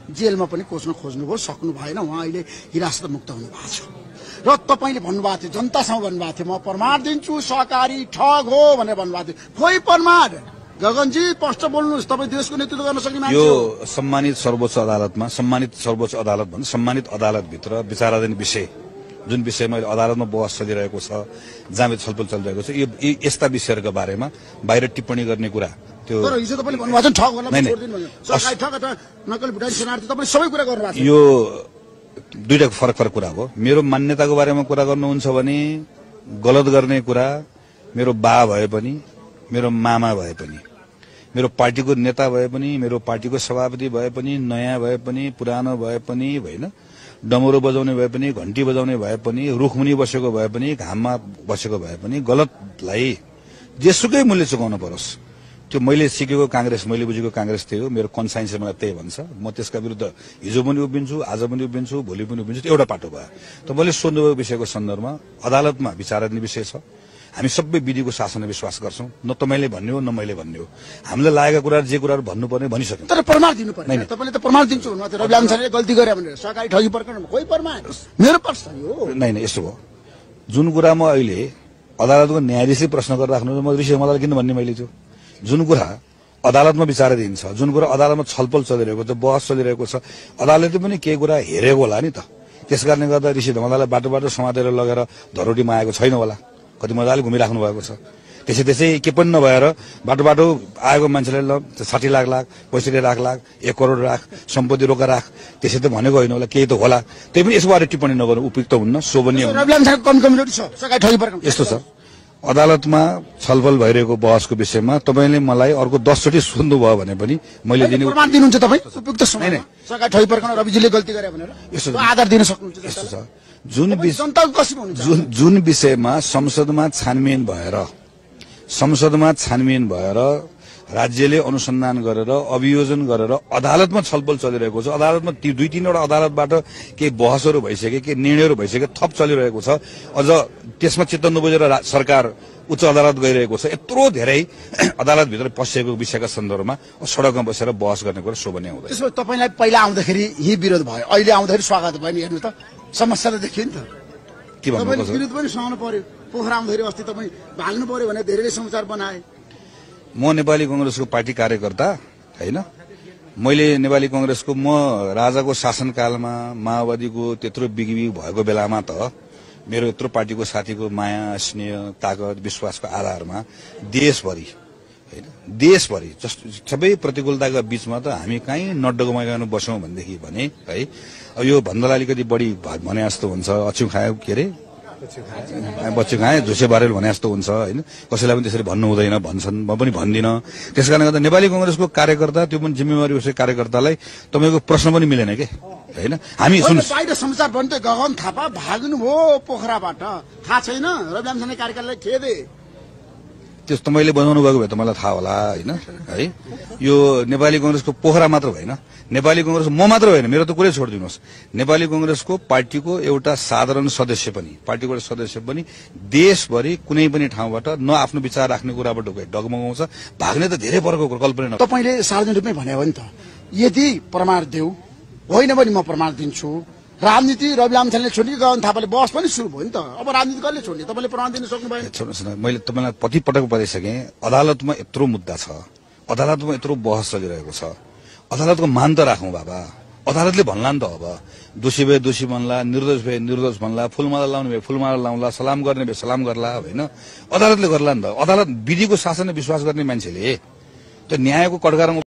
जेलमा पनि कोच्न खोज्नुभयो, सक्नु भएन। उहाँ अहिले हिरासत मुक्त हुनु भएको छ। र तपाईले भन्नुभएको थियो, जनतासँग भन्नुभएको थियो, म प्रमाण दिन्छु सहकारी ठग हो भनेर भन्नुभएको थियो। खोइ प्रमाण? गगनजी स्पष्ट बोल्नुहोस्, तपाईँ देशको नेतृत्व गर्न सक्ने मान्छे हो। यो सम्मानित सर्वोच्च अदालतमा, सम्मानित सर्वोच्च अदालत भन्दा सम्मानित अदालतभित्र विचाराधीन विषय, जुन विषयमा अहिले अदालतमा बहस चलिरहेको छ, जहाँ छलफल चलिरहेको छ, यो यस्ता विषयहरूका बारेमा बाहिर टिप्पणी गर्ने कुरा त्यो तर हिजो तपाईले भन्नुभएको छ ठग होला छोड्दिनु भन्यो। सरकारी ठग अथवा नक्कली भुटानी शरणार्थी तपाईले सबै कुरा गर्नुभएको छ। यो दुईटा फरक कुरा हो। मेरो मान्यताको बारेमा कुरा गर्नुहुन्छ भने गलत गर्ने कुरा मेरो बा भए पनि, मेरो मामा भए पनि, मेरो पार्टीको नेता भए पनि, मेरो पार्टीको सभापति भए पनि, नयाँ भए पनि, पुरानो भए पनि, होइन, डमरू बजाउने भए पनि, घण्टी बजाउने भए पनि, रुखमुनि बसेको भए पनि, घाममा बसेको भए पनि गलतलाई जेसुकै मूल्य चुकाउन परोस्। त्यो मैले सिकेको कांग्रेस, मैले बुझेको कांग्रेस त्यही हो। मेरो कन्साइन्सले मलाई त्यही भन्छ। म त्यसका विरुद्ध हिजो पनि उभिन्छु, आज पनि उभिन्छु, भोलि पनि उभिन्छु। त्यो एउटा पाटो भयो। तपाईँले सोध्नुभएको विषयको सन्दर्भमा अदालतमा विचाराधीन विषय छ। हामी सबै विधिको शासनमा विश्वास गर्छौं। न तपाईँले भन्ने हो, न मैले भन्ने हो। हामीलाई लागेका कुरा जे कुराहरू भन्नुपर्ने भनिसक्यौं। तर प्रमाण दिनु पर्यो। तपाईँले त प्रमाण दिन्छु भन्नुभएको थियो, रवि लामिछानेले गल्ती गरे भनेर, सहकारी ठगी प्रकरण खोइ प्रमाण? मेरो पक्ष हो। नै यस्तो हो। जुन कुरा म अहिले अदालतको न्यायाधीशले प्रश्न गरेर राख्नु, म ऋषि मलाई किन भन्ने मैले त्यो जुन कुरा अदालतमा विचाराधीन छ, जुन कुरा अदालतमा छलफल चलिरहेको छ, बहस चलिरहेको छ, अदालतले पनि केही कुरा हेरेको होला नि त। त्यसकारणले गर्दा ऋषि धमलालाई बाटो बाटो समातेर लगेर धरोटीमा आएको छैन होला। कति मजाले घुमिराख्नु भएको छ। त्यसै के पनि नभएर बाटो बाटो आएको मान्छेले ल 60 लाख 65 लाख 1 करोड राख सम्पत्ति रोका राख, त्यसै त भनेको होइन होला। केही त होला। त्यही पनि यसबारे टिप्पणी नगर्नु उपयुक्त हुन्न, शोभनीय हुन्न। यस्तो छ, अदालतमा छलफल भइरहेको बहसको विषयमा तपाईले मलाई अर्को 10 चोटि सोध्नुभयो भने पनि मैले दिने प्रमाण दिनुहुन्छ तपाई उपयुक्त समयमा? सहकारी ठगी प्रकरण रविजीले गल्ती गरे भनेर यस्तो आधार दिन सक्नुहुन्छ? यस्तो छ, जुन विषयमा संसदमा छानबिन भएर राज्यले अनुसन्धान गरेर अभियोजन गरेर अदालतमा छलफल चलिरहेको छ। अदालतमा 2-3वटा अदालतबाट केही बहसहरू भइसके, केही निर्णयहरू भइसके, थप चलिरहेको छ। अझ त्यसमा चित्त नबुझेर सरकार उच्च अदालत गइरहेको छ। यत्रो धेरै अदालतभित्र पसेको विषयका सन्दर्भमा सडकमा बसेर बहस गर्ने कुरा शोभनीय हुँदैन। त्यसो तपाईलाई पहिला आउँदाखेरि यही विरोध भयो, अहिले आउँदाखेरि स्वागत भयो नि। हेर्नु त, समस्या त देखियो नि त। के भन्नु पर्छ? विरोध पनि सहनु पर्यो। पोखरा आउँदाखेरि अस्ति तपाईँ भाग्नु पर्यो भने धेरैले समाचार बनाए। म नेपाली कांग्रेसको पार्टी कार्यकर्ता होइन। मैले नेपाली कांग्रेसको राजाको शासनकालमा माओवादीको त्यत्रो बिगिबी भएको बेलामा त मेरो यत्रो पार्टीको साथीको माया, स्नेह, ताकत, विश्वासको आधारमा देशभरि सबै प्रतिकूलताका बीचमा त हामी कहीँ नडगमाइरहनु बस्यौं भनेदेखि भने है, यो भन्दा अलिकति बढी भने जस्तो हुन्छ। अछु खायो के अरे, बच्चु खाए झुसे बारेल भने जस्तो हुन्छ होइन। कसैलाई पनि त्यसरी भन्नु हुँदैन भन्छन्, म पनि भन्दिनँ। त्यसकारणले गर्दा नेपाली कांग्रेसको कार्यकर्ता, त्यो पनि जिम्मेवारी उसै कार्यकर्तालाई तपाईँको प्रश्न पनि मिलेन के होइन। हामी बाहिर समाचार भन्दै गगन थापा भाग्नुभयो पोखराबाट, थाहा छैन? रवि लामिछाने कार्यकाललाई खेदे। त्यो तपाईँले बनाउनु भएको भए त मलाई थाहा होला होइन है। यो नेपाली कांग्रेसको पोखरा मात्र होइन, नेपाली कांग्रेस म मात्र होइन, मेरो त कुरै छोडिदिनुहोस्। नेपाली कांग्रेसको पार्टीको एउटा साधारण सदस्य पनि, पार्टीको सदस्य पनि देशभरि कुनै पनि ठाउँबाट न आफ्नो विचार राख्ने कुराबाट डगमगाउँछ। भाग्ने त धेरै परको कल्पना न। तपाईले सार्वजनिक रूपमै भने हो नि त, यदि प्रमाण देऊ होइन भने म प्रमाण दिन्छु। राजनीति रवि लामिछानेले छोड्ने, गगन थापाले बहस पनि सुरु भयो नि त। अब राजनीति कसले छोड्ने? तपाईँले प्रमाण दिन सक्नु भएन। छोड्नुहोस् न, मैले तपाईँलाई कति पटक बताइसकेँ, अदालतमा यत्रो मुद्दा छ, अदालतमा यत्रो बहस चलिरहेको छ। अदालतको मान त राखौं बाबा। अदालतले भन्ला नि त, अब दोषी भए दोषी भन्ला, निर्दोष भए निर्दोष भन्ला, फूलमाला लाउने भए फूलमाला लाउँला, सलाम गर्ने भए सलाम गर्ला होइन। अदालतले गर्ला नि त। अदालत विधिको शासनमा विश्वास गर्ने मान्छेले त्यो न्यायको कटघरामा